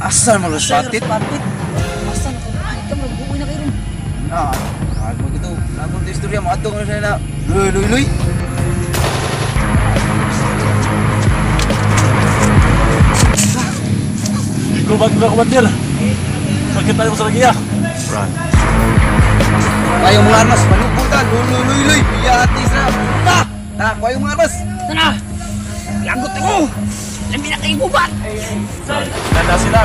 Asa mo Sa patit? Patit. Asa na ko? Ay, ka magbuoy na kayo ron. Na, ano mo ito? Nagong istorya mo adto na siya na. Luy luy luy. Gubag na kumandir. Bakit tayo sa lagiya? Kayo mga armas, manubo ta. Luy luy luy luy. Piyati sa. Ta. Ta, kayo mga armas. Tana! Lagot ako! Labi na kayo gubat! Nanda sila.